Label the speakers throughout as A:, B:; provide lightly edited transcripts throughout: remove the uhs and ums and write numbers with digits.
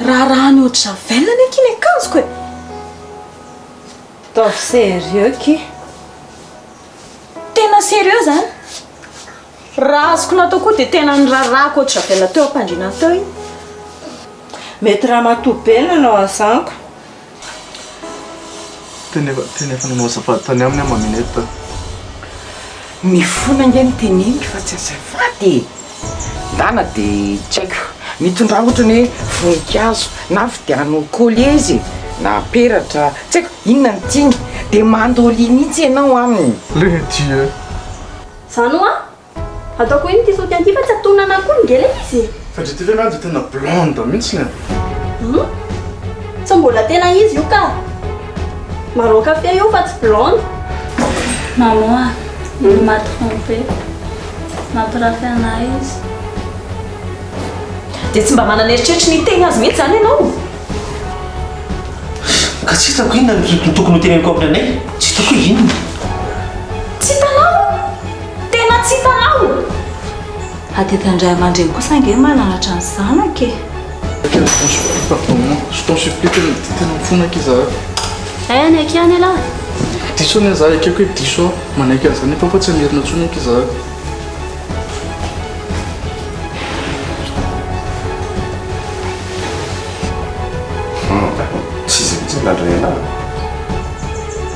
A: Raharahany eau de javel anie akia ny akanjoko e!
B: Ataovy sérieux ki.
A: Tena sérieux zany. Raha azoko natao koa dia tena nirarahako eau de javel teo am-pandriana teo iny.
B: Mety ramatoa be nanao an'izany ko.
C: Tena efa tena efa nanao azafady tany aminy aho Maminette a.
D: Mifona ange ny teneniko fa tsy azafady e! Ndana de tsy haiko, mitondrà otrany hoe voninkazo na vidiano collier izy e, na peratra, tsy haiko inona no tiany, de mandolia mihitsy ianao aminy.
C: Le Dieu.
E: Zany hoa? Ataoko inona ity soutien ity fa tsy atonina anah akory nge ilay izy e!
C: Fa ndry ty ve ngah dia tena blonde mihitsiny e?
E: Hum! Tsy mbola tena izy io ka! Marron café io fa tsy blonde.
F: Maman a, il m'a trompé. Nampirafy anah izy.
A: Dia tsy mba manana eritreritry ny hiteny azy mihitsy izany ianao?
G: Ka tsy hitako inona no tokony ho teneniko aminy anay, tsy hitako hoe inona.
A: Tsy hitanao? Tena tsy hitanao? Adidin'ny ray aman-dreny kosa ange ny mananatra ny zanaka e.
C: Je t'en supplie pardon moi, je t'en supplie tena tena mifona akia za.
F: Hay any akia any ialahy.
C: Diso anie za, ekeko hoe diso aho, manaiky an'izany nefa fa tsy hamerina intsony akia za.
H: Tsy izy mihitsy no nandray anah.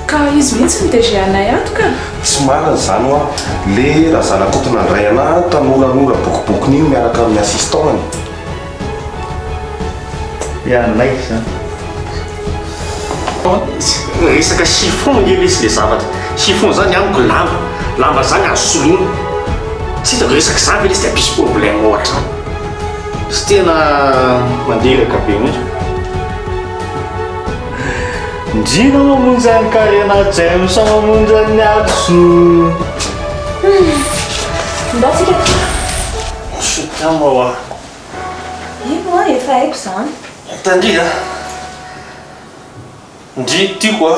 I: Ka izy mihitsy no DG anay ato ka.
H: Tsy marina izany hoa. Le Razanakoto nandray anah tanoranora bokobokony iny miaraka amin'ny assistant-ny.
G: Ianay izany. Resaka chiffon nge lesy le zavatra. Chiffon zany amiko lamba. Lamba zany azo soloina. Tsy hitako resaka zany ve lesy de hampisy problème ao an-trano. Tsy tena mandreraka be mihitsy. Ndrina mamonjy an'i Karena James mamonjy an'i Alisoa.
A: Ndao tsika.
G: Soutien hoa.
A: Ino hoa, efa haiko izany.
G: Tandria a! Ndry tiako a!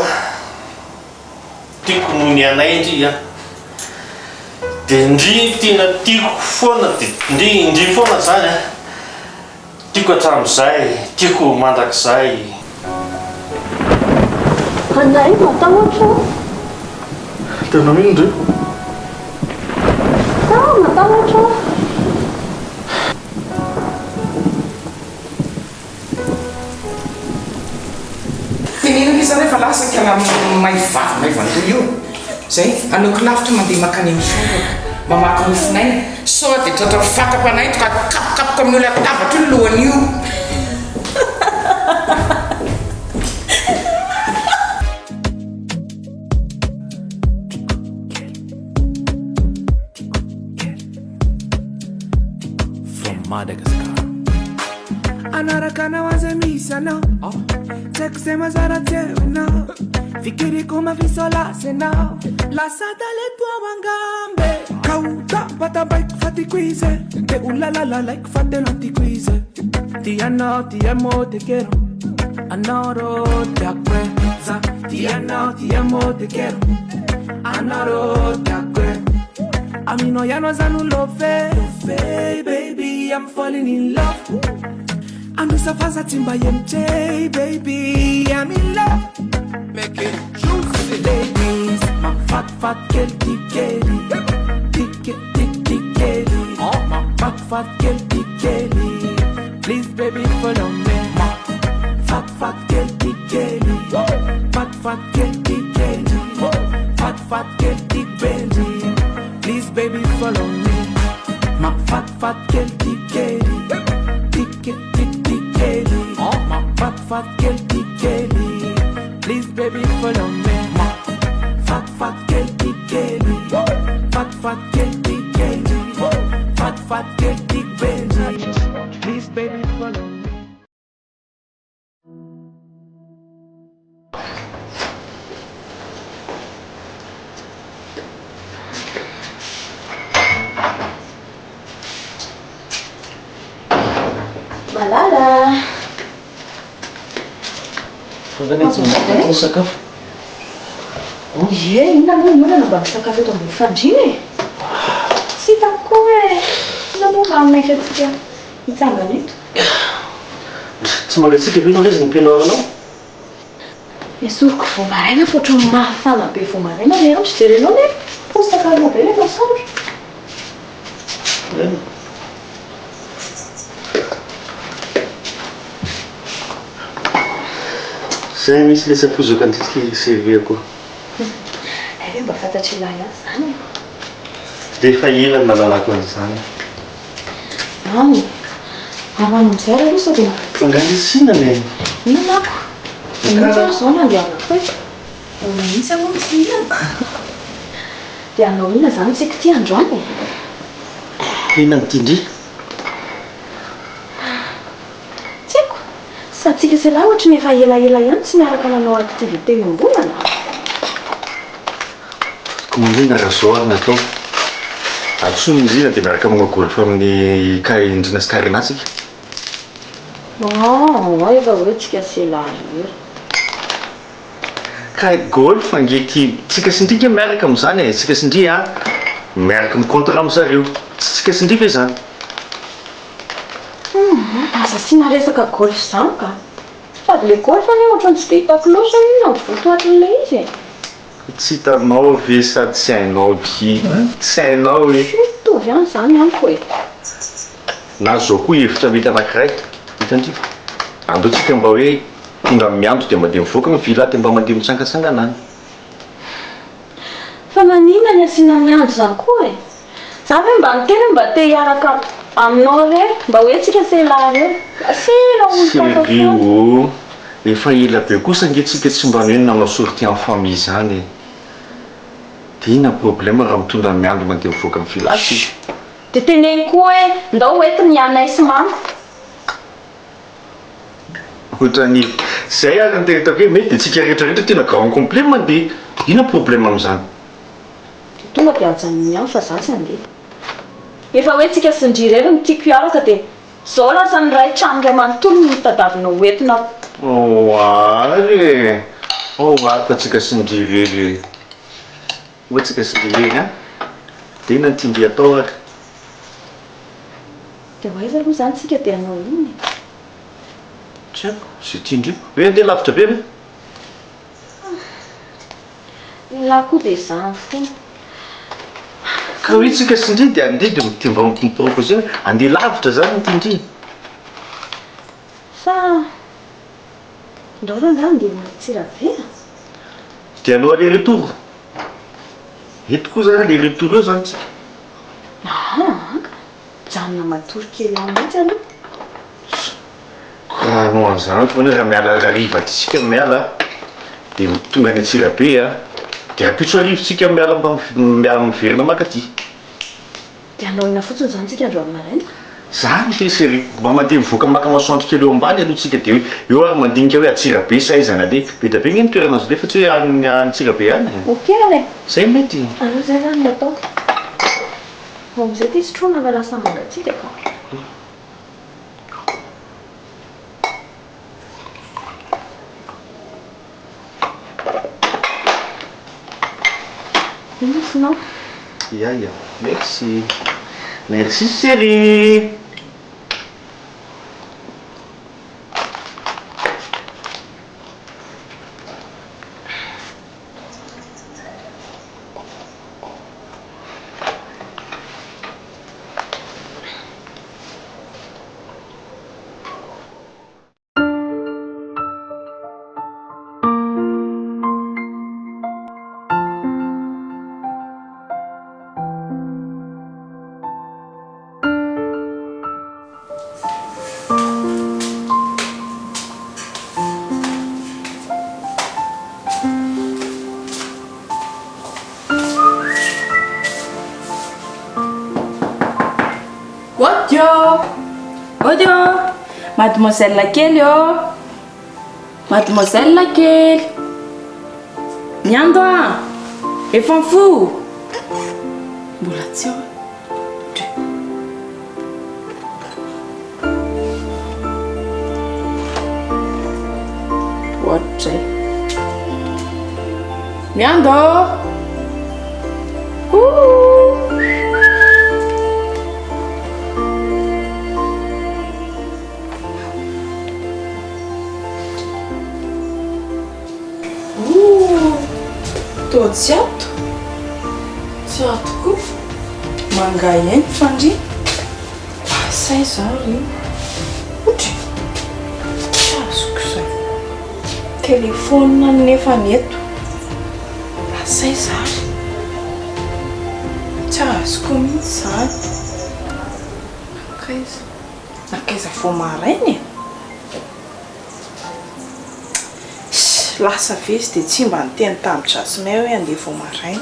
G: Tiako noho ny anay ndry a! Dia ndry tena tiako foana dia ndry ndry foana zany a! Tiako hatramin'izay, tiako mandrakizay.
E: Anay matahotra aho.
C: Tena mino ndry?
E: Ah, matahotra aho.
D: Teneno anie zany fa lasa kala may vava may vantoa io. Zay, aleoko lavitra mandeha makany amin'ny soraka, mamaky mofonaina, sao dia tratran'ny fakam-panahy eto ka kapokapoka amin'io latabatra io ny lohan'io.
J: From Madagascar.
K: Anaraka anao aza misy anao Tsy haiko izay mazara tsy eo ianao Fikiriko mafisolasy ianao Lasa talento ao angambe Ka ho tampatampaiko fa tiako izy Dia ho lalalalaiko fa tena tiako izy Ti anao ti amo te quiero Anao tiako e Za ti anao ti amo te quiero Anao tiako e Aminao ihany aza no love Baby I'm falling in love Anosa fa tsy mba MJ baby I'm in love Make it juicy Ladies Mafatifaty kely ty kely Ty ty ty kely Mafatifaty kely ty kely Please baby follow me Mafatifaty kely ty kely Fatifaty kely ty kely Fatifaty kely ty baby Please baby follow me Mafatifaty kely ty kely Ty ty ty kely Mafatifaty kely ty kely Please baby follow me Mafatifaty kely ty kely Fatifaty kely ty kely Fatifaty kely ty baby Please baby follow me
A: Malala!
G: Ny sakafo.
A: Ie, inona moa ny olana mba misakafo eto ambony fandriana e? Tsy hitako koa hoe inona moa mahamaika antsika hitsangana eto.
G: Tsy mangatsiaka ve ianao izy ny peignoir-nao?
A: Esoriko vao maraina fa ohatran'ny mafana be vao maraina ilay andro, jerenao anie posaka aloha be ilay masoandro.
G: Eny. Zay mihitsy ilay tsy ampoiziko an'ity CV-ko.
A: Hay ve mba fantatr'ilahy ihany izany e?
G: Dia efa ela no nahalalako an'izany.
A: Mamy, ary amin'izay ary aloha sao dia.
G: Fa angaha nisy inona e?
A: Inona ako? Mihitsy ary izao no andehanako e. Ahoana mihitsy aloha no tsy mihinana? Dia hanao inona izany tsika ity androany e?
G: Inona no tian-dry?
A: Tsy haiko. Sa tsika sy ialahy ohatry ny efa elaela ihany tsy niaraka nanao activité iombonana?
G: Ko maninona raha zao ary no atao? Antsoy i Ndrina dia miaraka manao golf amin'i Ndrina sy Karina tsika.
A: Non, efa hoe tsika sy ialahy irery.
G: Ka golf ange ty, tsika sy ndry nge miaraka amin'izany e, tsika sy ndry an miaraka mi-contre amin'zareo, tsy tsika sy ndry ve zany?
A: Humm, aza asiana resaka golf izany ka! Sady le golf anie ohatran'ny tsy dia hitako loatra hoe inona ny votoatin'ilay izy e!
G: Tsy hitanao ve sa tsy hainao ty? Tsy hainao e!
A: Tsy mitovy ihany izany amiko e!
G: Na zao koa hevitra mety anakiray, hitan-dry? Andao tsika mba hoe tonga miandro dia mandeha mivoaka ny villa dia mba mandeha mitsangatsangana any.
A: Fa maninona ny asiana miandro izany koa e? Za ve mba niteny hoe mba te hiaraka aminao irery, mba hoe tsika se lahy irery. Asehina olon-kafa
G: Chérie
A: foana.
G: ô, efa ela be kosa ange tsika tsy mba hoe nanao sortie en famille izany e. Dia inona ny problème raha mitondra ny miandry mandeha mivoaka ny villa tsika?
A: Dia teneno koa hoe ndao ho entiny i Anay sy Mama.
G: Ohatran'ny izay ary no tena hitako hoe mety dia tsika rehetra rehetra tena grand complet mandeha. Inona problème amin'izany?
A: Dia tonga dia ajanony ihany fa za tsy handeha. Efa hoe tsika sy ndry irery no tiako hiaraka dia zao lasa ny ray trano ray manontolo no tadavinao ho entina.
G: Ao ary e! Ao ary fa tsika sy ndry irery e! Oa tsika sy ndry irery an! Dia inona no tian-dry atao ary?
A: Dia ho aiza aloha izany tsika dia hanao inona e?
G: Tsy haiko, izay tian-dry. Hoe handeha lavitra be ve?
A: Ny lahy koa dia izany foana.
G: Ka hoe tsika sy ndry dia handeha dia dia mba mi-proposer hoe handeha lavitra izany ny tian-dry.
A: Sa ndao rangahy handeha ho any Antsirabe a?
G: Dia hanao aller retour. Eto koa izany aller retour eo izany tsika.
A: Aa ka! Mijanona matory kely any mihitsy aloha.
G: Raha hanao an'izany ohatra hoe raha miala hariva aty tsika miala dia tonga any Antsirabe a, dia rahampitso hariva tsika miala mba miala miverina maka aty.
A: Dia hanao inona fotsiny izany tsika androany maraina?
G: Zany ve chérie, mba mandeha mivoaka maka masoandro kely eo ambany aloha tsika dia eo ary mandinika hoe Antsirabe sa aiza na aleha. Be dia be nge ny toerana azo aleha fa tsy hoe any Antsirabe ihany e.
A: Ok ary e.
G: Zay mety.
A: Aleo izay izany no atao. Vao amin'izay ity sotroina fa lasa mangatsiaka ka. Inona fonao?
G: Ya ya, merci. Merci chérie.
I: Ody ô! Ody ô! Mademoiselle kely ô! Mademoiselle kely! Miando a! Efa mifoha! Mbola tsy ao. Ohatray. Miando! Ouh! Toa tsy ato? Tsy ato koa. Mangahiahy ny fandriana. Lasa aiza ary io? Otry! Tsy azoko izany. Telefaonina nefa ny eto. Lasa aiza ary? Tsy azoko mihitsy izany. Nankaiza? Nankaiza vao maraina e? Ssy, lasa ve izy dia tsy mba niteny tamin'i Jasmin hoe handeha vao maraina.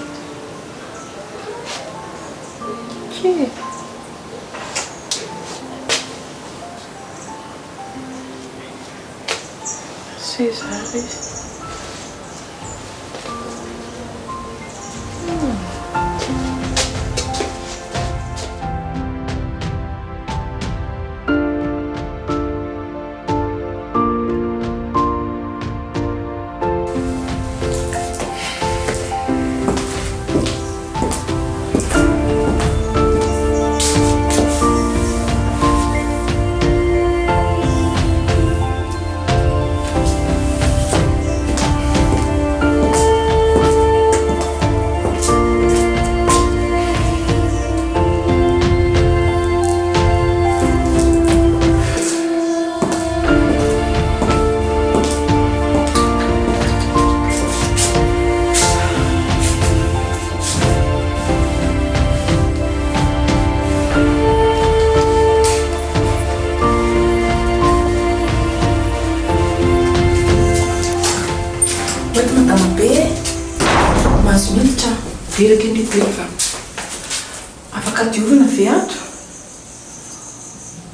I: Kee. Lasa aiza ary izy? Hoety madama be e! Mahazo miditra aho. Reraka indry be fa afaka diovina ve ato?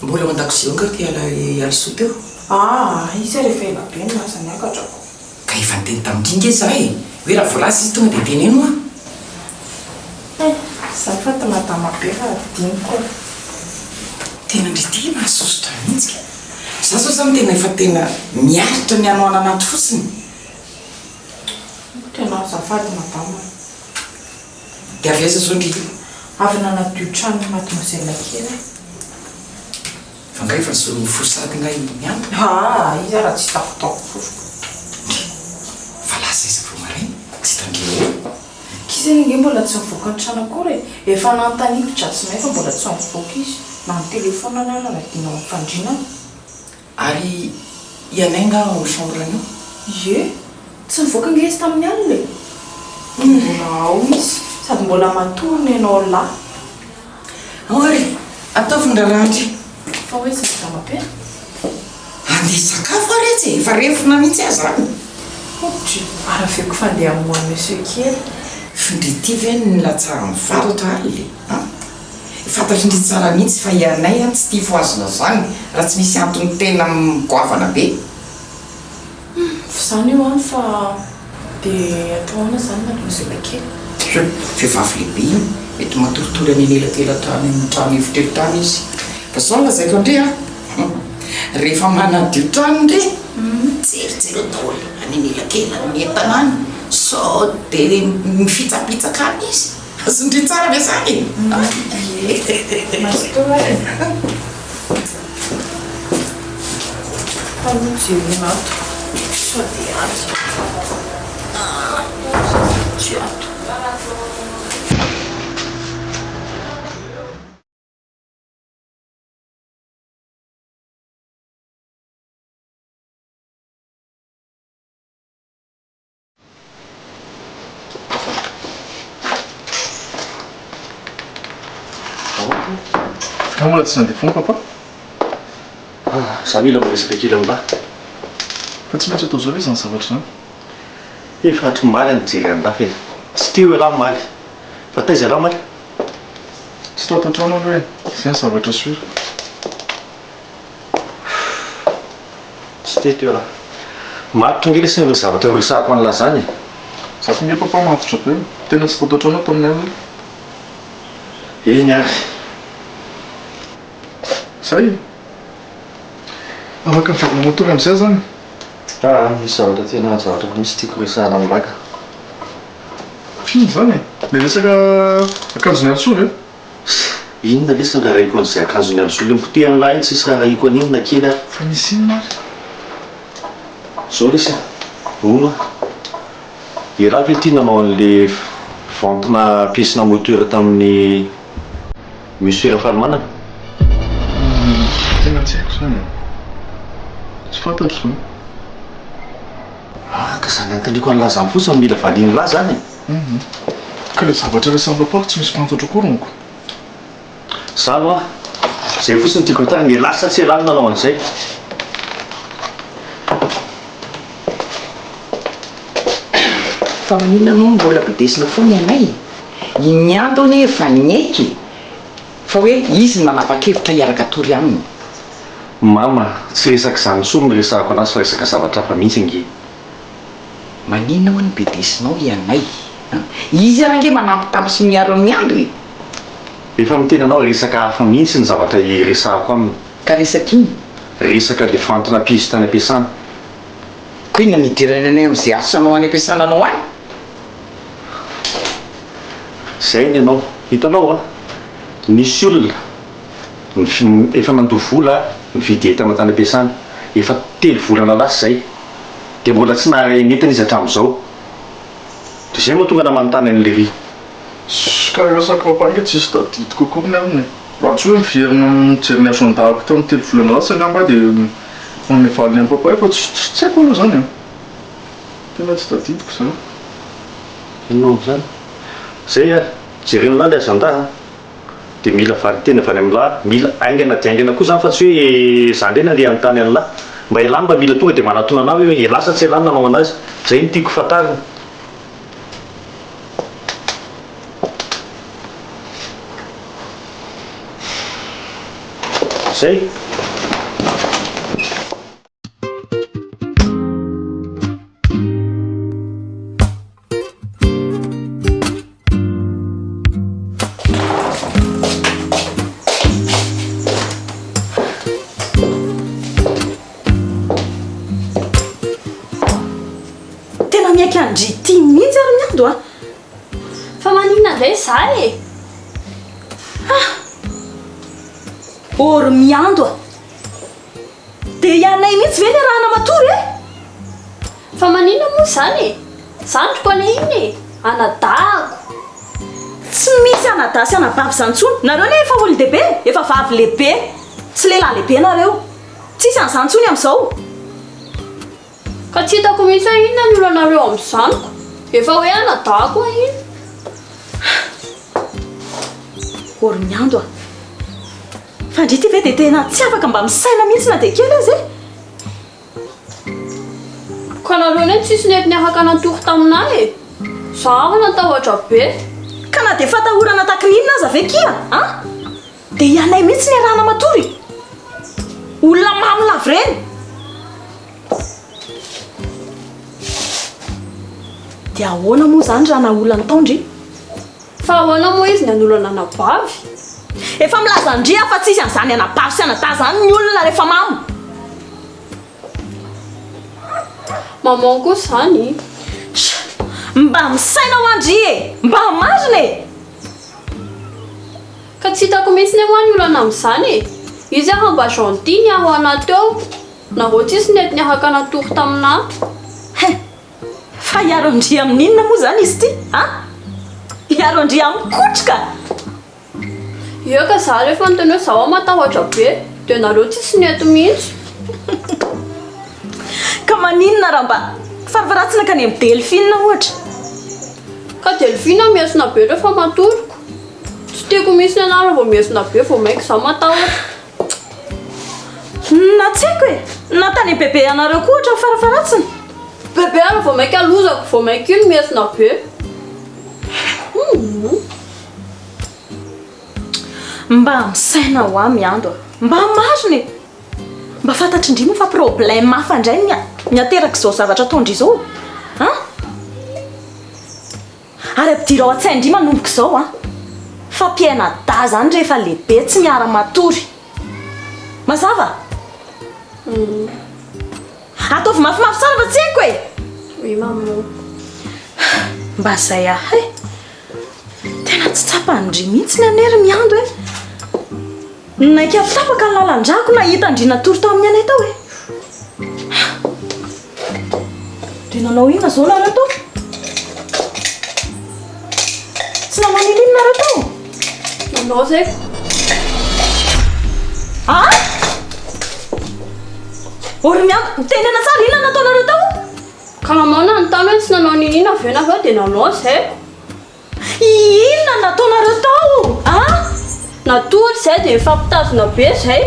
D: Mbola ao an-dakozia ao angaha ity Alisoa teo?
I: Aa, izy ary efa ela be no lasa niakatra ko.
D: Ka efa niteny tamin-dry nge za e! Hoe raha vao lasa izy tonga dia teneno aho.
I: Hay, azafady madama be fa adinoko e.
D: Tena ndry ity mahasosotra mihitsy ka! Za zao zany tena efa tena miaritra ny hanoanana ato fotsiny.
I: Tena azafady madama a.
D: Dia avy aiza zao ndry io?
I: Avy nanadio tranon'i mademoiselle kely aho.
D: Fa nga efa nisolo fosady nga i Mialy?
I: Aa, izy ara tsy hitako tao fofoko.
D: Ndry, fa lasa aiza vao maraina? Tsy hitan-dry eo.
I: K'izy ange mbola tsy nivoaka ny trano akory e! Efa nanontaniako Jasmin fa mbola tsy nivoaka izy, na ny telephone-ny ara nadino ao amin'ny fandrianany.
D: Ary i Alain nga ao amin'ny chambre-ny ao?
I: Ie, tsy nivoaka ange izy tamin'ny alina e! Mbola ao izy, sady mbola matory nenao lahy.
D: Ao ary, ataovy ny raharaha ndry.
I: Fa hoe iza ry Dama be?
D: Andeha hisakafo ary etsy e, efa refona mihitsy aho zany.
I: Hodry, ary avy eo ko fandeha hamoha an'i Monsieur kely.
D: F'ndry ity ve no nilatsahan'ny varatra alina e? An? Fantatry ndry tsara mihitsy fa i anay an tsy tia fohazina zany raha tsy misy antony tena goavana be.
I: Humm, f'izany io an fa dia atao ahoana izany mademoiselle kely?
D: Tsia, vehivavy lehibe iny, mety matoritory any anelakelan-trano eny trano efitrefitra any izy. Fa zao no lazaiko an-dry an, rehefa manadio trano ndry, jerijereo daholo any anelakelan'ny entana any sao dia mifitsapitsaka any izy. Azon-dry tsara ve zany e?
I: Ie, mazotoa ary e. Taloha jerena ato sao dia ato. Tsy ato.
C: Fa mbola tsy nandeha foana papa?
G: Za mila miresaka kely aminà.
C: Fa tsy maintsy atao zao ve izany zavatra izany?
G: Efa hatry omaly aho nijery an'lah e. Tsy teo ialahy omaly. Fa taiza ialahy omaly?
C: Tsy tao an-trano aloha e. Izay ny zavatra sûr.
G: Tsy teto ialahy. Matotra ange lesy ireo zavatra noresahako an'lah zany e.
C: Za koa nge papa matotra be. Tena tsy tato an-trano aho tamin'ny alina.
G: Eny ary.
C: Zay e. Afaka miverina matory amin'izay aho zany?
G: Aa, misy zavatra tena zavatra misy tiako resahana amin'lah ka.
C: F'inona izany e? Ilay resaka akanjon'i Alisoa ve?
G: Inona lesy ny rarahiko an'izay akanjon'i Alisoa le mipotehan'lah iny tsisy rarahiko an'iny na kely ary.
C: Fa nisy inona ary?
G: Zao lesy a, hono a. Ialahy ve ity nanao an'le vente-na pièce-na moteur tamin'ny Monsieur Rafalimanana?
C: Tena tsy haiko izany e. Tsy fantatro izany.
G: Ah, ka izany anontaniako an'lah izany fotsiny mila valian'lah izany e.
C: Hum. Ka ilay zavatra resahin'i Papa tsy misy fantatro akory manko.
G: Zany hoa, zay fotsiny no tiako atao, ny elah sa tsy elah no nanao an'izay?
D: Fa maninona moa mbola bedesina foana ianay e? I Miando anie efa niaiky e! Fa hoe izy no nanapa-kevitra hiaraka hatory aminy.
G: Mama, tsy resaka izany intsony no resahako anazy fa resaka zavatra hafa mihitsy ange.
D: Maninona ho'a no bedesinao ianay an? Izy ary ange manambitamby sy miaro an'i Miando e!
G: Efa miteny anao resaka hafa mihitsy ny zavatra iresahako aminy.
D: Ka resaka inona?
G: Resaka le fantina piso tany am-piasana.
D: Ko inona no idirany anay amin'izay asanao any am-piasana anao any?
G: Zay ny anao. Hitanao an! Nisy olona efa nandoa vola nividy entana tany am-piasana. Efa telo volana lasa izay. Dia mbola tsy naharay ny entana izy hatramin'izao. Dia izay no mahatonga anah manontany an'i Lery.
C: Ka resaka papa ange tsisy tadidiko akory ny aminy e. Raha tsy hoe miverina mijery ny agenda-ko tamin'ny telo volana lasa angamba aho dia manome valiny an'i papa fa tsy tsy haiko aloha izany e. Tena tsy tadidiko izany.
G: Inona amin'izany? Izay ary, jeren'i lahy ilay agenda a. Dia mila valinteny avy any amin'lah, mila haingana dia haingana koa izany fa tsy hoe za indray nandeha hanontany an'lah. Mba elah mba mila tonga dia manatona anah hoe elah sa tsy elah no nanao anazy. Zay no tiako fantarina. Zay.
A: Tena miaiky an-dry ity mihitsy ary Miado a!
F: Fa maninona indray za e?
A: Ah! Ô ry Miando a! Dia ianay mihitsy ve niarahana matory e?
F: Fa maninona moa izany e? Zandriko anie iny e! Anadahako!
A: Tsy misy anadahy sy anabavy izany intsony! Nareo anie efa olon-dehibe e! Efa vavy lehibe sy lehilahy lehibe nareo! Tsisy an'izany intsony amin'izao!
F: Ka tsy hitako mihitsy hoe inona ny olanareo amin'izany ko! Efa hoe anadahako aho iny!
A: Ô ry Miando a! Fa ndry ity ve dia tena tsy afaka mba misaina mihitsy na dia kely aza e!
F: Ka nareo anie tsisy nety niaraka natory taminay e! Za ary natahotra be!
A: Ka na dia fatahorana taky ny inona aza ve kia an! Dia ianay mihitsy niarahana matory e! Olona mamo lavoreny! Dia ahoana moa izany raha naolany tao ndry?
F: Fa ahoana moa izy nanolana anabavy?
A: Efa milaza ndry aho fa tsisy an'izany anabavy sy anadahy izany ny olona rehefa mamo!
F: Maman kosa izany.
A: Sh! Mba misaina hoa ndry e! Mba marina e!
F: Ka tsy hitako mihitsy ne hoa ny olana amin'izany e! Izy ary mba gentil niaro anah teo, nareo tsisy nety niaraka natory taminah.
A: Hein! Fa hiaro an-dry amin'inona moa izany izy ity an? Hiaro an-dry amin'ny kotroka?
F: Ie ka za rehefa niteny hoe zaho matahotra be dia nareo tsisy nety mihitsy.
A: Ka maninona raha mba farafaharatsy nankany amin'i Delphine ohatra?
F: Ka Delphine miesona be rehefa matoriko. Tsy tiako mihitsy ny anah raha vao miesona be vao mainka za matahotra.
A: Na tsy haiko e! Na tany bebe anareo koa ohatra farafaharatsiny.
F: Bebe ary vao mainka lozako vao mainka iny miesona be. Humm.
A: Mba misaina hoa Miando a! Mba marina e! Mba fantatry ndry moa fa problème hafa indray ny ny aterak'izao zavatra ataon-dry izao an! Ary ampidiro ao an-tsain-dry manomboka izao an! Fa mpiaina-dahy izany rehefa lehibe tsy miara-matory. Mazava? Ataovy mafimafy tsara fa tsy haiko e!
F: Oui maman.
A: Mba zay ahy e! Tena tsy tsapan-dry mihitsy ny anay ry Miando e! Naika tapaka ny lalan-drako nahita an-dry natory tao amin'ny anay tao e! Dia nanao inona izao nareo tao? nataonareo tao?
F: Nanao zay.
A: Ah! Ô ry mianto, mitenena tsara, inona nataonareo tao?
F: Ka maman nanontany hoe tsy nanao niniana ve nareo dia nanao zay.
A: Inona nataonareo tao ah?
F: Natory zay dia nifampitazona be zay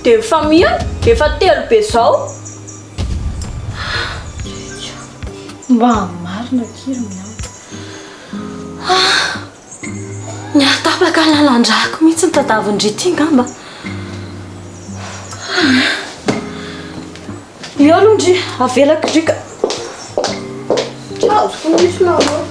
F: dia nifamihina, efa telo be zao.
A: Mba marina akia ry mianto ah! Nihatapaka lalan-drako mihitsy ny tadavin-dry ity ngamba. Eo aloha ndry, avelako ndry ka.
F: Tsy azoko mihitsy nareo.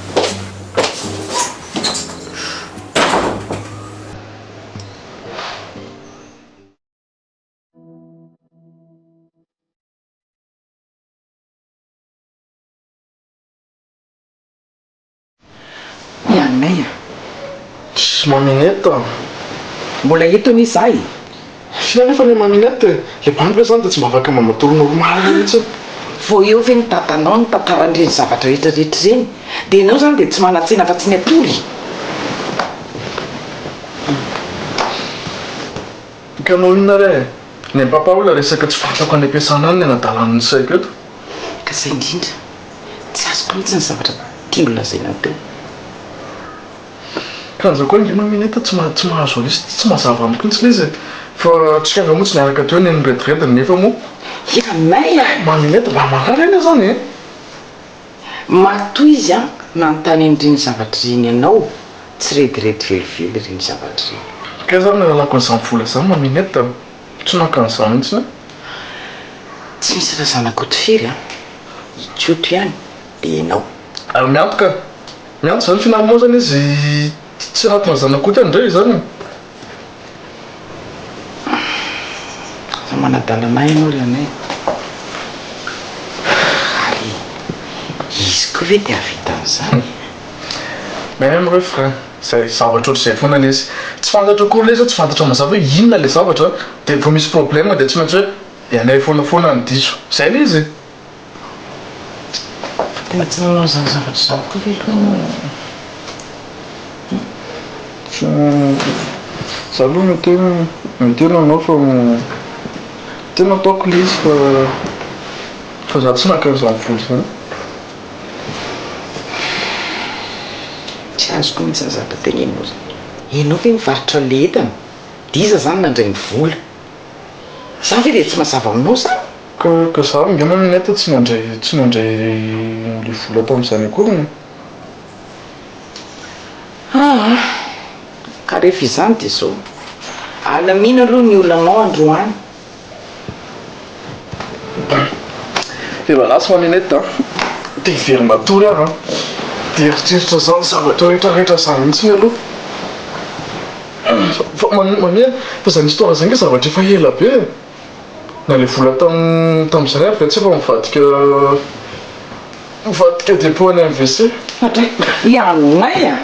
D: Ny anay a!
C: Tsy maminette a!
D: Mbola eto anie za e!
C: Firy anefa le maminette e! Le bandy ve zany de tsy mba afaka mba matory normal mihitsy?
D: Vao eo ve ny dadanao nitantara an'ireny zavatra rehetra rehetra ireny? Dia ianao izany dia tsy manan-tsaina afa-tsy ny hatory?
C: Ka anao inona re e? Ny an'i papa olona resaka tsy fantako any am-piasana any ny anadalan'ny saiko eto.
D: Ka izay indrindra. Tsy azoko mihitsy ny zavatra tiany holazaina teo.
C: Kanjo koa ange maminette tsy tsy mahazo an'izy tsy mazava amiko mihitsy ilay izy e! Fa tsika angaha moa tsy niaraka teo ny nirediredy nefa moa.
D: Ianay a!
C: Maminette mba marary anie zany e!
D: Matoa izy an nanontany an'ireny zavatra ireny anao, tsy rediredy velively ireny zavatra ireny.
C: Kay zany nalalako an'izany vola zany maminette a! Tsy naka an'izany mihitsy aho.
D: Tsy misy razanakoto firy an! I Koto ihany dia ianao.
C: Ary miantoka, miantoka izany finalement zany izy tsy anatin'ny Razanakoto ihany indray izany e.
D: Aza manadala anay ianao ry anay. Ary izy koa ve dia hahavita an'izany?
C: Même refrain, zay zavatra ohatr'izay foana lesy. Tsy fantatra akory lesy, tsy fantatra mazava hoe inona ilay zavatra dia vao misy problème dia tsy maintsy hoe ianay foana foana no diso. Zay ilay izy e.
D: Fa tena tsy nanao an'izany zavatra izany koa ve aloha ianao e?
C: Tsy, za aloha miteny, miteny anao fa tena ataoko ilay izy fa fa za tsy naka an'izany vola izany.
D: Tsy azoko mihitsy ny zavatra teneninao zany. Ianao ve mivarotra le entana? Dia iza zany nandray ny vola? Zany ve dia tsy mazava aminao zany?
C: Ka ka za angamba minette tsy nandray tsy nandray le vola tamin'izany akory e.
D: Aa! Ka rehefa izany dia izao, alamino aloha ny olanao androany.
C: Efa lasa ma minette a! Te hiverina hatory aho an! Dia eritreritra izany zavatra rehetra rehetra izany mihitsy aloha. Fa mamia fa izany histoire izany ange zavatra efa ela be e! Na ilay vola tam tamin'izany ary ve tsy efa mivadika mivadika dépôt any MVC.
D: Hatray ianay a!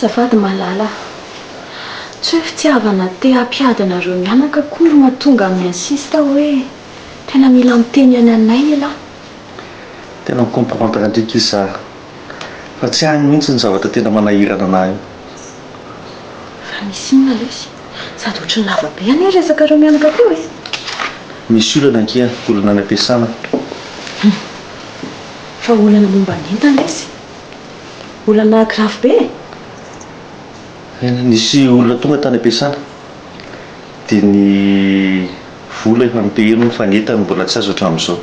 A: Azafady malala a! Tsy hoe fitiavana te hampiady anareo mianaka akory no mahatonga mi-insiste hoe tena mila miteny any anay elah.
H: Tena mi-comprendre ndry ki za. Fa tsy any mihitsy ny zavatra tena manahirana anah io.
A: Fa misy inona lesy? Sady ohatry ny lava be anie resakareo mianaka teo e!
H: Misy olana ankia, olana any am-piasana.
A: Hum. Fa olana momba ny entana lesy. Olana grave be e!
H: Eny, nisy olona tonga tany am-piasana dia ny vola efa nopayena hono fa ny entany mbola tsy azo hatramin'izao.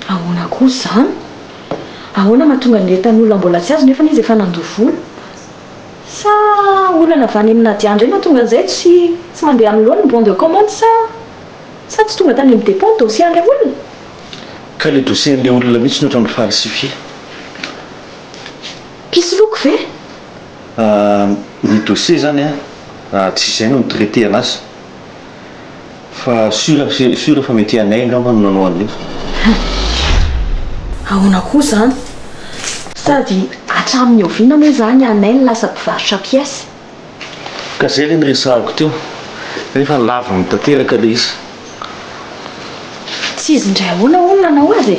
A: Ahoana koa izany? Ahoana mahatonga ny entan'olona mbola tsy azo nefa izy efa nandoa vola? Sa olana avy any amin'i Nadia indray no hahatonga an'izay tsy tsy mandeha amin'ny laoniny ny bon de commande sa sa tsy tonga tany amin'ny dépôt ny dossier an'ilay olona?
H: Ka ilay dossier an'ilay olona mihitsy no ohatran'ny falsifié.
A: Mpisoloky ve?
H: Ny dossier izany an, tsy izay no ni-traiter anazy. Fa sûr sûr fa mety anay angamba no nanao an'io.
A: Hein! Ahoana koa izany? Sady hatramin'ny oviana moa izany anay no lasa mpivarotra pièces?
H: Ka zay le niresahako teo, nefa laviny tanteraka le izy.
A: Tsy izy indray ahoana hono nanao azy e?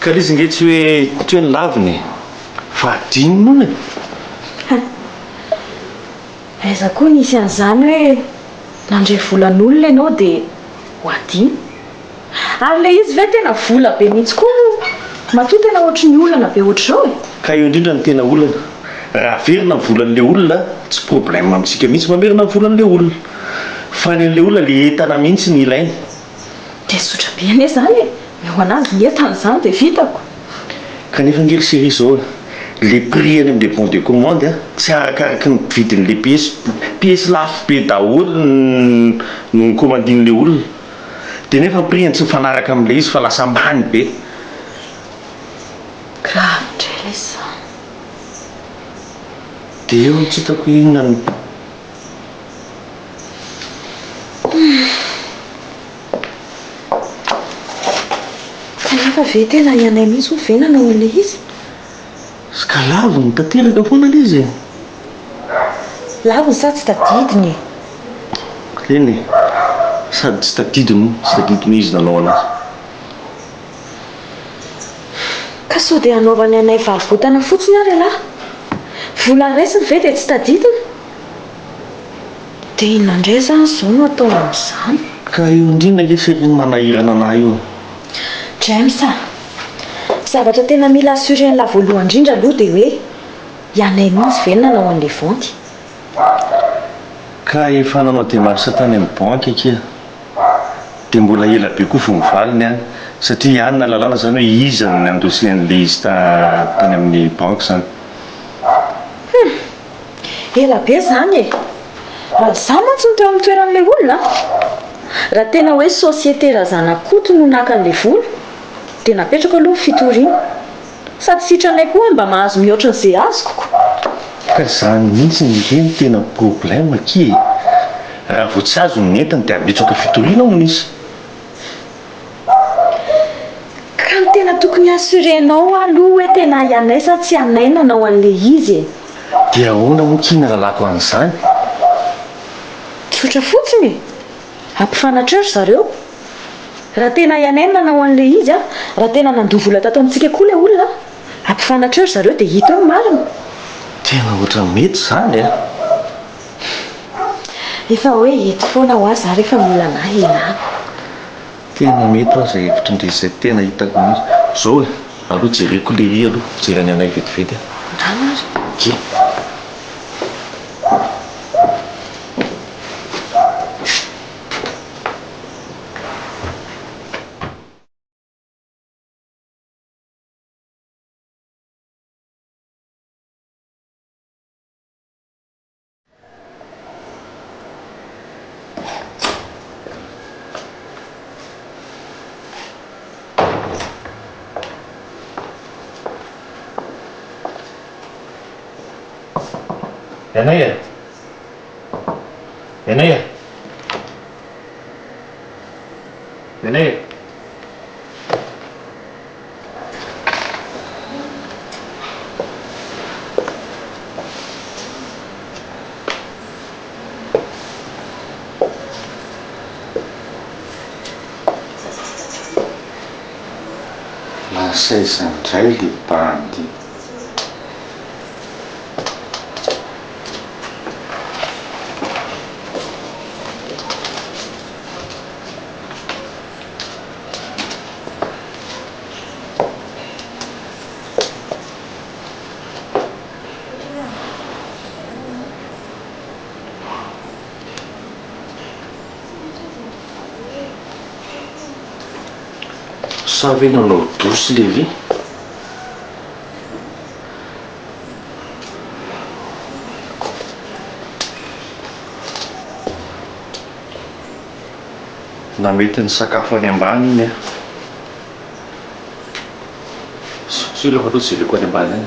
H: Ka le izy nge tsy hoe tsy hoe nolaviny e, fa adinony hono e!
A: Hein! Aiza koa nisy an'izany hoe nandray volan'olona ianao dia ho adino? Ary ilay izy ve tena vola be mihitsy koa no matoa tena ohatry ny olana be ohatr'izao e?
H: Ka eo indrindra no tena olana. Raha averina ny volan'ilay olona, tsy problème amintsika mihitsy mamerina ny volan'ilay olona. Fa ny an'ilay olona ilay entana mihitsy no ilainy.
A: Dia tsotra be anie izany e! Omeo an'azy ny entana izany dia vitako.
H: Kanefa ange ry chérie zao e, le prix any amle bon de commande a, tsy arakaraky ny vidin'le pièce, pièce lafo be daholo no nocommandin'le olona, de nefa ny prix-ny tsy mifanaraka amle izy fa lasa ambany be.
A: Grave indray lesy izany.
H: De eo no tsy hitako hoe inona no.
A: Kanefa ve tena i Anay mihitsy hono ve nanao an'ilay izy?
H: Ka laviny tanteraka foana ilay izy e!
A: Laviny sa tsy tadidiny e?
H: Eny e! Sady tsy tadidiny moa, tsy tadidiny hoe izy nanao anazy.
A: Ka sao dia hanaovan'i Anay varobotana fotsiny ary ialahy? Vola raisiny ve dia tsy tadidiny? Dia inona indray izany izao no atao amin'izany?
H: Ka io indrindra ange chérie no manahirana anah io e.
A: James a! Zavatra tena mila assurer-nlah voalohany indrindra aloha dia hoe ianay mihitsy ve no nanao an'ilay vente?
H: Ka efa nanao démarche tany amin'ny banque akia. Dia mbola ela be koa vao mivaly ny any. Satria any nahalalana izany hoe iza no ni-endosser an'ilay izy tany amin'ny banque izany.
A: Hum! Ela be izany e! Raha izaho mantsy no teo amin'ny toeran'ilay olona an! Raha tena hoe société Razanakoto no naka an'ilay vola dia napetrako aloha ny fitoriana. Sady sitranay koa aho mba mahazo mihoatra an'izay azoko ko!
H: Ka izany mihitsy nge no tena problème akia e! Raha vao tsy azony ny entany dia hametraka fitoriana hono izy.
A: Ka ny tena tokony assurer-nao aloha hoe tena ianay sa tsy anay nanao an'ilay izy e!
H: Dia ahoana moa ki ny alalako an'izany?
A: Tsotra fotsiny e! Ampifanatreo ry zareo. Raha tena ianay no nanao an'ilay izy an, raha tena nandoa vola tato amintsika koa ilay olona an, ampifanatreo ry zareo dia hita eo ny marina.
H: Tena ohatran'ny mety izany an!
A: Efa hoe eto foana hoa za rehefa mila anah elah.
H: Tena mety hoa zay hevitry ndry zay tena hitako mihitsy. Zao e, aleo jereko lery aloha, mijery an'i Anay vetivety aho.
A: Ndana ary.
H: Ok. Ianay e! Ianay e! Ianay e! Lasa aiza indray le bandy? Sa ve nanao douce le vy? Na mety nisakafo any ambany iny an. Sao aloha jereko any ambany any.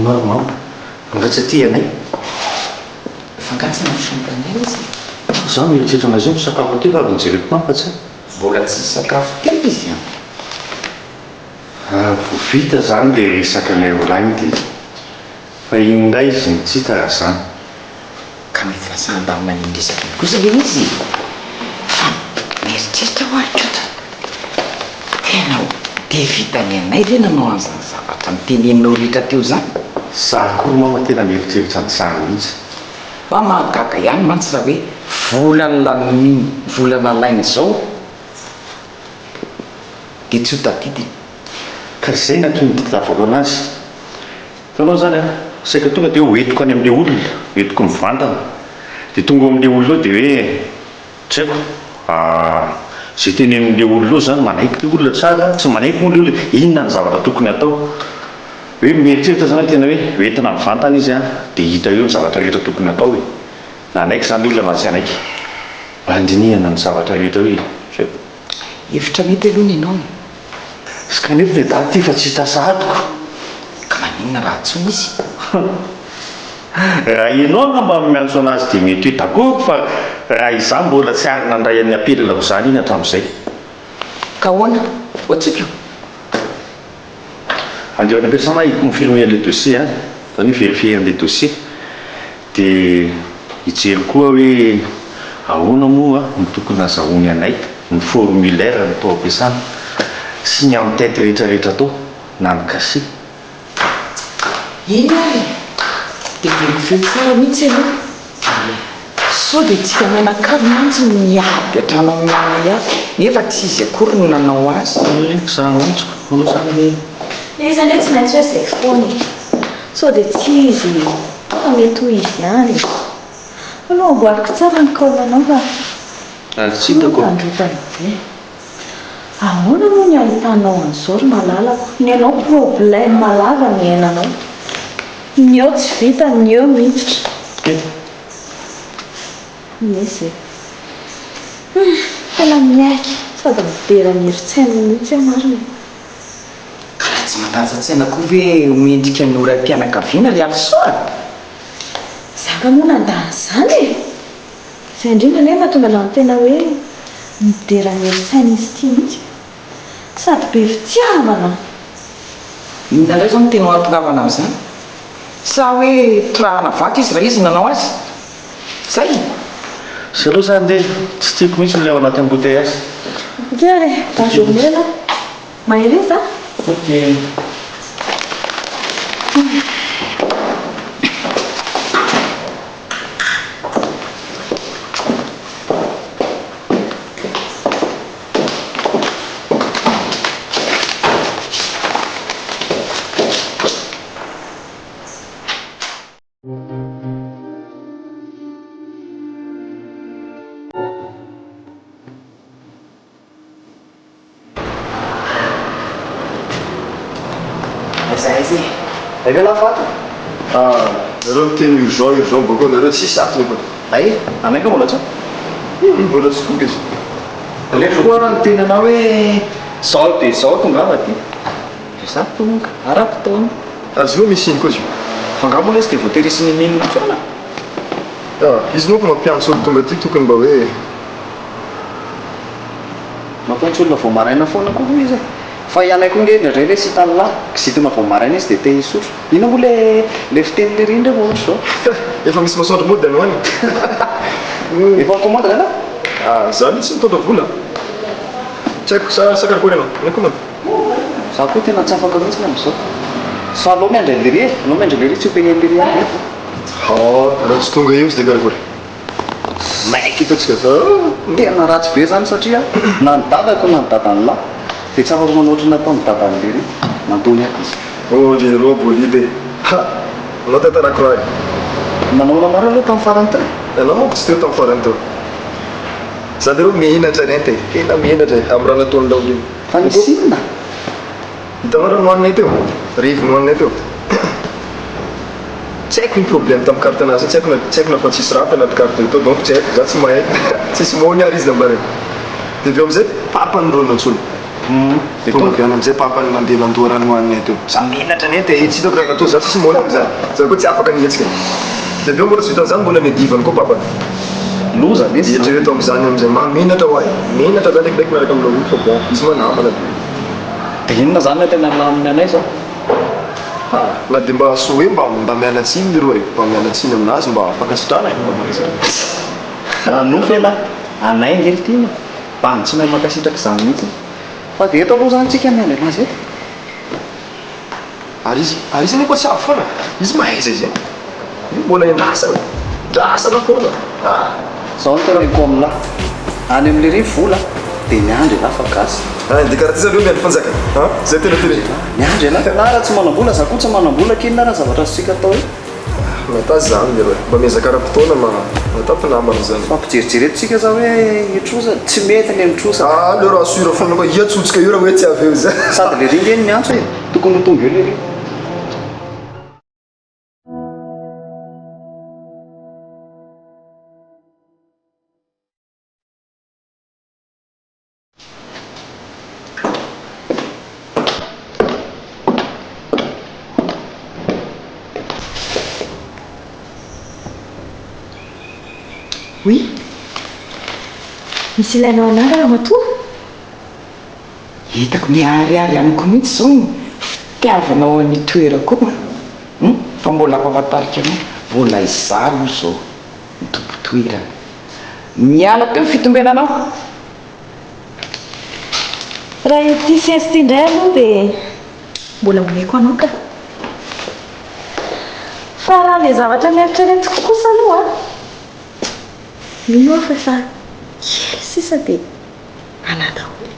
H: Maro mamo. Nga tsy aty ianay?
D: Fa nga tsy manao chambre anay izy e?
H: Za mieritreritra an'azy io misakafo aty fa avy nijereko tany fa tsy.
D: Mbola tsy nisakafo teo izy an!
H: Vao vita zany le resaka anay roalahy iny dia fa iny indray izy no tsy hita raha zany.
D: Ka mety lasa handamina an'iny resaka iny kosa ve izy e? Fa mieritreritra hoa ry Koto, tena dia vitan'ny anay ve nanao an'izany zavatra noteneninao rehetra teo izany?
H: Za koa ry mama tena mieritreritra an'izany mihitsy.
D: Fa mahagaga ihany mantsy raha hoe vola laniany, vola nalainy izao dia tsy ho tadidiny.
H: Ka izay no antony nitadiavako anazy. Hitanao izany an, saika tonga dia hoentiko any amin'ilay olona, hoentiko mivantana. Dia tonga eo amin'ilay olona eo dia hoe, tsy haiko, izay tenenin'ilay olona eo izany, manaiky ilay olona tsara, tsy manaiky moa ilay olona, inona ny zavatra tokony hatao? Hoe mieritreritra izany aho tena hoe hoentina mivantana izy an, dia hita eo ny zavatra rehetra tokony hatao e. Na hanaiky izany ilay olona na tsy hanaiky. Mba handinihana ny zavatra rehetra eo e. Tsy haiko.
D: Hevitra mety aloha nenao e.
H: Sy kanefa ilay daty efa tsy hita sahady ko.
D: Ka maninona raha antsoina izy?
H: Raha ianao angamba no miantso anazy dia mety hoe d'accord fa raha izaho mbola tsy ary nandray an'ny appel-ko izany iny hatramin'izay.
D: Ka ahoana? Ho antsoiko?
H: Andeha any am-piasana aho hi-confirmer an'ilay dossier any, izany hoe hi-verifier an'ilay dossier. Dia hijery koa hoe ahoana moa no tokony hazahoany anay ny formulaire ny tao am-piasana sy ny en-tête rehetra rehetra tao na ny cachet.
D: Eny ary e! Dia verifieo tsara mihitsy aloha. Sao dia tsika mianakavy mantsy no miady hatrany amin'ny anay ato nefa tsy izy akory no nanao azy.
H: Za mihitsy ko aloha zany.
A: Ilay izy anie tsy maintsy hoe izay foana e! Sao dia tsy izy fa mety ho izy ihany e! Aloha amboariko tsara ny kaolanao fa
H: Ary tsy hitako.
A: Rotandrotana be. Ahoana moa ny ahitanao an'izao ry malalako? Ny anao problème lava ny iainanao. Ny eo tsy vita, ny eo miditra. Izy e. Humm, tena miaiky sady midera ny herin-tsainao mihitsy aho marina e.
D: Ka raha tsy matanjantsaina koa ve ho mendrika ny ho raim-pianakaviana ry Alisoa?
A: Za nga moa nandà an'izany e! Izay indrindra anie mahatonga anah mitena hoe midera ny herin-tsain'izy ity mihitsy e! Sady be fitiavana!
D: Inona indray izao no tianao hahatongavana amin'izany? Sa hoe torahana vato izy raha izy no nanao azy? Zay!
H: Zay aloha zany re, tsy tiako mihitsy ilay ao anaty embouteillage.
A: Ok ary e, bonne journée aloha. Mahereza a!
H: Ok.
D: Aiza aiza e?
C: Aiza lah faty? Ah, nareo miteny urgent urgent bôka nareo tsisy ato nefa.
H: Ay, anay nga mbola tsy ato?
C: Hum, mbola tsy tonga izy.
H: Alefa koa niteny anao hoe zao dia zao tongava aty. Dia za tonga, ara-potoana.
C: Azy io misy iny koa izy io.
H: Fa angaha moa lesy dia voatery hisy n'inon'inona foana?
C: Ah, izy manko mampiantso olo tonga aty tokony mba hoe.
H: Mampiantso olona vao maraina foana koa hoy izy e. Fa i anay koa nge indraindray lesy hitan'i lahy, kizitina vao maraina izy dia te hisotro. Inona moa le le fiteny lery iny re vao ohatr'izao?
C: Efa misy masoandro mody any ho any.
L: Efa ni-commande nga anao?
C: Ah, za mihitsy nitondra vola. Tsy haiko, sa sa karakory ianao? Ni-commande?
L: Za koa tena tsy afaka mihitsy amin'izao. Fa aleo miandry an'i Lery e! Aleo miandry an'i Lery tsy ho payer-n'i Lery ihany ve?
C: Ah, raha tsy tonga eo izy dia karakory? Maika eto antsika fa.
L: Tena ratsy be zany satria na ny dadako na ny dadan'lah dia tsy afaka manao ohatran'ny nataon'i dadan'i Lery. Nandony ahy izy.
C: Oh leroa bolida e! Ha! Anao tantarako raha e!
L: Nanao ahoana marina aloha tamin'ny farany teo?
C: Ianao manko tsy teo tamin'ny farany teo. Za leroa menatra renty e! Tena menatra e! Amin'ny raha nataon'ilay iny.
L: Fa nisy inona?
C: Hitanao raha nohaninay teo? Revy nohaninay teo. Tsy haiko ny problème tamin'ny carte nazy iny, tsy haiko na tsy haiko na fa tsisy raha tanaty carte tao donc tsy haiko, za tsy mahay, tsisy mot-ny ary izy nambarany. Dia avy eo amizay papany reo nantsoiny. Dia tonga avy any amizay papany nandeha nandoa raha nohaninay teo. Za menatra anie te tsy hitako raha natao, za tsisy mot-ny amizany, za koa tsy afaka nihetsika. Dia avy eo mbola tsy vitan'izany mbola niadivany koa papany.
L: Loza lesy
C: zany. Eritrereto amizany amizay mahamenatra ho ahy, menatra za ndraikindraiky miaraka amin'ilay olona fa bon izy moa namana dia.
L: Dia inona zany no tena milamina anay zao?
C: Ha, na dia mba soa hoe mba mba miala tsiny leroa e, mba miala tsiny aminazy mba fankasitrahana e, mba mankasitraka.
L: Manonofy elah, anay ange ry tiana e, bandy tsy mahay mankasitraka izany mihitsy. Fa dia eto aloha izany tsika miandry anazy eto.
C: Ary izy, ary izy anie koa tsy avy foana, izy mahaiza izy e, io mbola endrasana, endrasana foana ah.
L: Zao no teneniko aminah, any am lery vola de miandry elah fa gasy.
C: Ein, de karaha ty zany hoe miandry fanjakana an, zay tena teneniko.
L: Miandry elah, elah raha tsy manambola za koa tsy manambola k'inona ary ny zavatra azontsika atao eo.
C: Mahita zany leroa e, mba miezaka ara-potoana ma mahita mpinamana zany.
L: Fampijerijery eto tsika za hoe hitrosa, tsy mety ny mitrosa.
C: Ah aleo rassure foana koa, hiantsotsika eo raha hoe tsy avy eo zay.
L: Sady lery nge no miantso e, tokony ho tonga eo lery.
A: Oui. Misy ilainao anah nga ramatoa?
D: Hitako miharihary amiko mihitsy izao ny fitiavanao an'io toerako io an! Fa mbola ampahafantariko anao, mbola izaho aloha izao no tompon-toerana. Miala teo ny fitombenanao.
A: Raha ity seza ity indray aloha dia mbola omeko anao ka. Fa raha ilay zavatra noeritreretiko kosa aloha an, mino aho fa efa kely sisa dia anà daholo.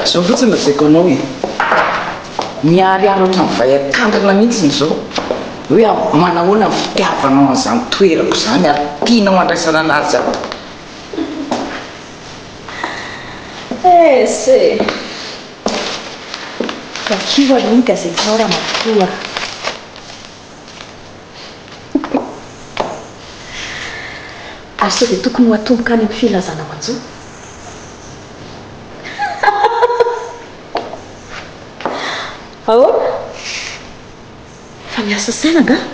D: Zao fotsiny lazaiko anao e, miharihary ohatran'ny vay an-tandrina mihitsy izao hoe manahoana ny fitiavanao an'izany toerako izany ary tianao handraisana anazy ato.
A: Ess e! Vakio aloha ny gazetinao ramatoa a! Ary sao dia tokony ho atomboka any amin'ny filazana manjo? Ahoana? Fa miasa saina angaha?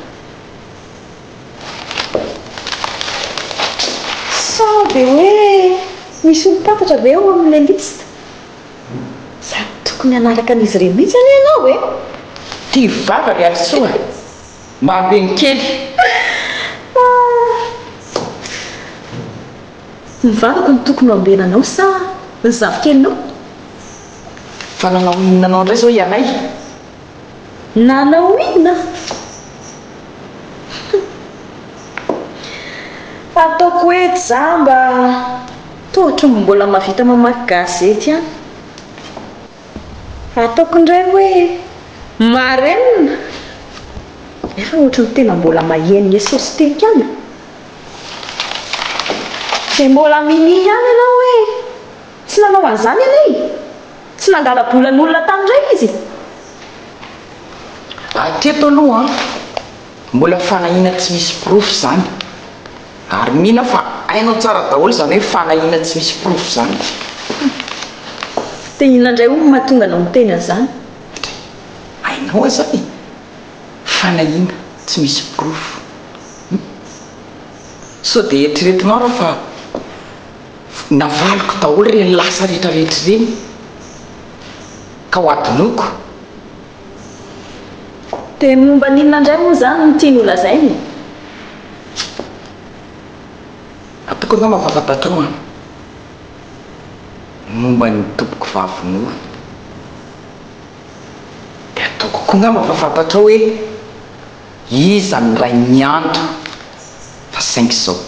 A: Sao dia hoe misy olom-pantatra ve ao amin'ilay liste? Sady tokony hanaraka an'izy ireny mihitsy anie ianao e!
D: Tia vava ry Alisoa a! Mba ambeno kely!
A: Ny vavako no tokony ho ambenanao sa ny zafikelinao?
D: Fa nanao inona anao indray izao ianay?
A: Nanao inona? Ataoko hoe jamba toa ohatran'ny mbola mahavita mamaky gazety ihany. Ataoko indray hoe marenina nefa ohatran'ny tena mbola maheno ny SOS-teny ihany. Dia mbola minia ihany ianao hoe tsy nanao an'izany anie e! Tsy nangala-bolan'olona tany indray izy e!
D: Hatreto aloha an, mbola fanahiana tsy misy porofo izany. Ary mino aho fa hainao tsara daholo izany hoe fanahiana tsy misy porofo izany.
A: Dia inona indray hono no mahatonga anao miteny an'izany?
D: Hainao aza e! Fanahiana tsy misy porofo. Hum. Sao dia eritreretinao ary aho fa navaliko daholo ireny lasa rehetra rehetra ireny ka ho adinoiko.
A: Dia momba ny inona indray moa izany no tiany holazaina e?
D: Ataoko angamba fa fantatrao an! Ny momba ny tompoko vavy Noro. Dia ataoko koa angamba fa fantatrao hoe iza ny rain'i Mianto fa saingy izao.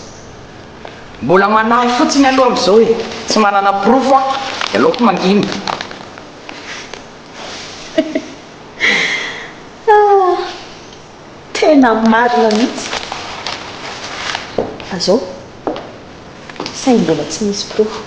D: Mbola manahy fotsiny aloha amin'izao e! Tsy manana porofo aho dia aleoko mangina.
A: Ah! Tena marina mihitsy. Fa zao, saingy mbola tsy misy porofo.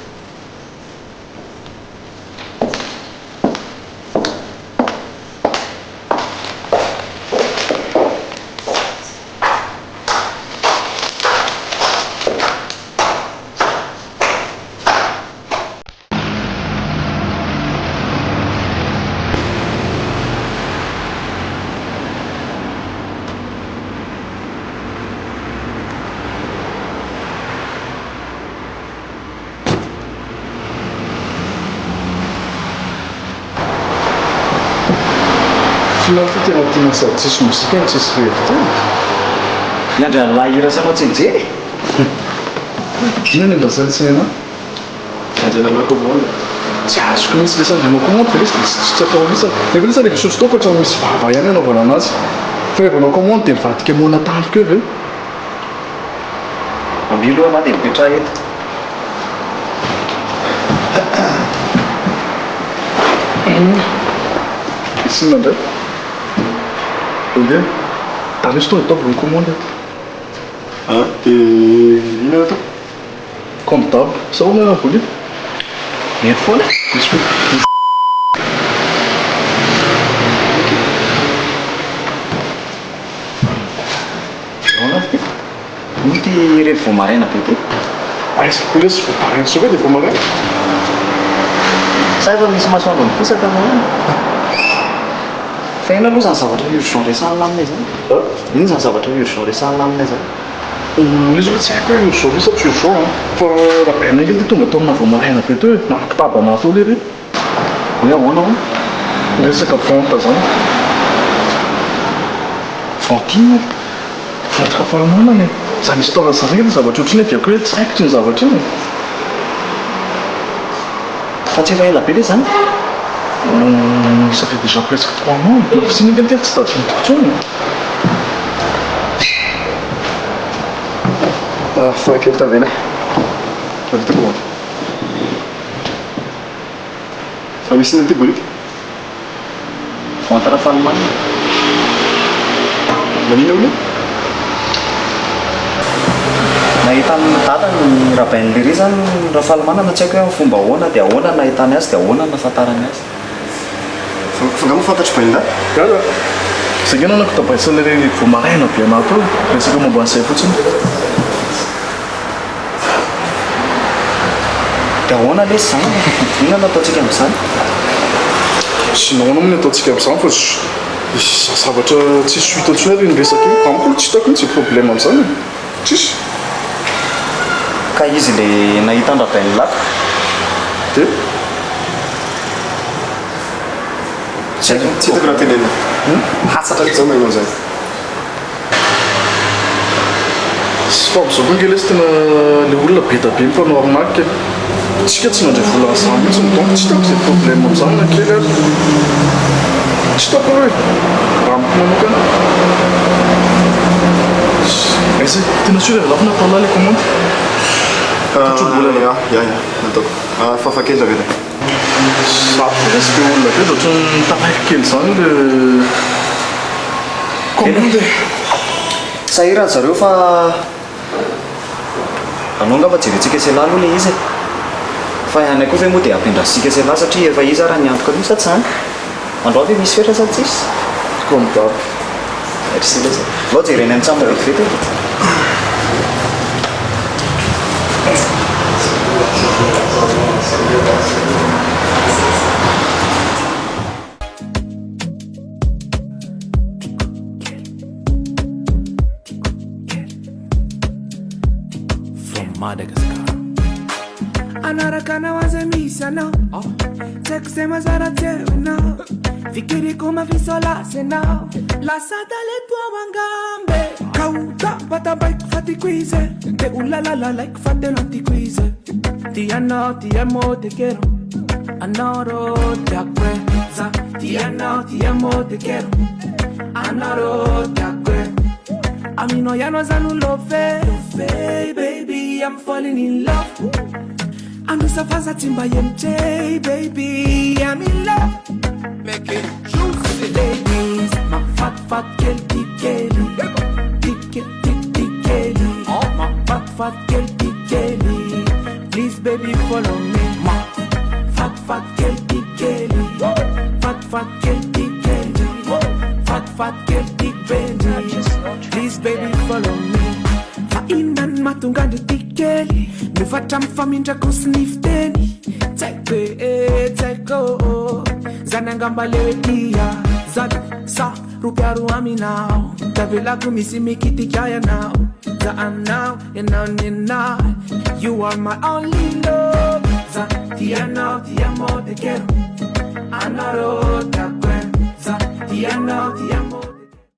C: Finaritra tena tiana sady tsisy mozika no tsisy revy tena.
L: Miandry an'lah hira sy anao tsianjery e!
C: Inona no andrasan'ny sainao? Miandry an'lah commande. Tsy azoko mihitsy le sary anao commande ve lesy dia tsy atao mihitsy. Nefa lesy rehefa sous stop ohatran'ny misy vava ihany anaovana anazy. Fa rehefa anao commande dia mivadika moana tampoka eo ve?
L: Ambio aloha anah dia mipetraha eto.
C: Misy inona indray? Mandeha. Darius tonga ataovy ny commande eto. Ah, dia inona no atao? Comme d'hab. Sa ahoana raha Bolita? Mety foana e. Misy koa. Ok.
L: Ahoana ity? Ino ity revy vao maraina be ity?
C: Aiza koa lesy vao maraina sao ve dia vao maraina?
L: Sa efa misy masoandro miposaka no ahoana? Fa inona aloha izany zavatra urgent resahan'lah aminay izany? Inona izany zavatra urgent resahan'lah aminay izany?
C: Ilay izy aloha tsy haiko hoe urgent ve sa tsy urgent an! Fa raha be anay ange tonga tao amina vao maraina be teo e! Nampitaba anah teo lery e!
L: Hoe ahoana hono?
C: Resaka vente zany.
L: Vente inona ary?
C: Vente Ravalomanana e! Zany histoire zany ange zavatra ohatran'iny dia koa hoe tsy haiko iny zavatra iny e!
L: Fa tsy efa ela be ve zany?
C: Ça fait déjà presque 3 mois. Na fisiana ange ny tena tsy tadidiko intsony e! Ah, kely tavela e! Tavita koa. Fa misy inona ity boriky?
L: Vente Rafalimanana.
C: Maninona hono?
L: Nahita an'i Dada ny rabain'i Lery izany Rafalimanana tsy haiko hoe amin'ny fomba ahoana dia ahoana no nahitany azy dia ahoana no nahafantarany azy.
C: Fa nga moa fantatr'i Bainda? Gaga! Zay nge nanako tabaisana irery vao maraina be anah teo e! Resaka momba an'izay fotsiny.
L: Dia ahoana lesy izany e? Inona no ataontsika amin'izany?
C: Tsy nahoana moa ny ataontsika amin'izany fa zavatra tsisy suite intsony ary iny resaka iny. Amiko aloha tsy hitako mihitsy izay problème amin'izany e! Tsisy.
L: Ka izy ilay nahita an-dRabainilaka.
C: Dia?
L: Tsy haiko.
C: Tsy hitako raha tenenina. Hatsatra mihitsy izaho maheno an'izany. Fa amin'izao koa ange lesy tena le olona be da be mpanao arnaque e. Tsika tsy nandray vola an'izany mihitsy donc tsy hitako izay problème amin'izany na kely ary. Tsy hitako aloha e. Raha amiko manokana. Aiza e? Tena sûr e, lafo nataonao le commande? Totro mbola
L: Ya, ya, ya, nataoko. Fahafaha kely Davida.
C: Za koa lesy be olona be dia ohatran'ny taraiky kely izany le commande e.
L: Sahirana zareo fa anao angamba jerentsika sela aloha le izy e. Fa anay koa ve moa dia ampiandrasintsika sela satria efa izy ara niantoka an'io sa tsy zany? Androany ve misy fetra sa tsisy?
C: Comme d'hab.
L: Merci lesy e. Alao jerena any an-tsaha vetivety e.
J: From Madagascar.
K: Anaraka anao aza misy anao Tsy haiko izay mazara teo ianao. Fikiriko mafisola senao. Lasa taleto awangambe. Kauta patabaiko fa tiako izy. De olalalalaiko fa tena tiako izy. Tianao, ti amo, te quiero. Anaro te acuerdas. Tianao, ti amo, te quiero. Anaro te acuerdas. Amino ya no zanu love. Baby, I'm falling in love. Andosafaza timba MJ, baby, I'm in love.
M: Make it juicy.
K: Ladies, ma fat fat kel tikeli. Tike tik tikeli. Ma fat fat kel tikeli. Please baby follow me. Ma fat fat kel tikeli. Fat fat kel tikeli. Fat fat kel tikeli. Please baby follow me. Fa inona ny mahatonga andry ty kely mifatra mifamindrako sy ny fiteny tsy haiko e, tsy haiko zany angamba le hoe tia zady sa ropiaro aminao tavelako misy mikitika ianao za aminao ianao nena. You are my only love. Za tianao, ti amo, te quiero. Anaro.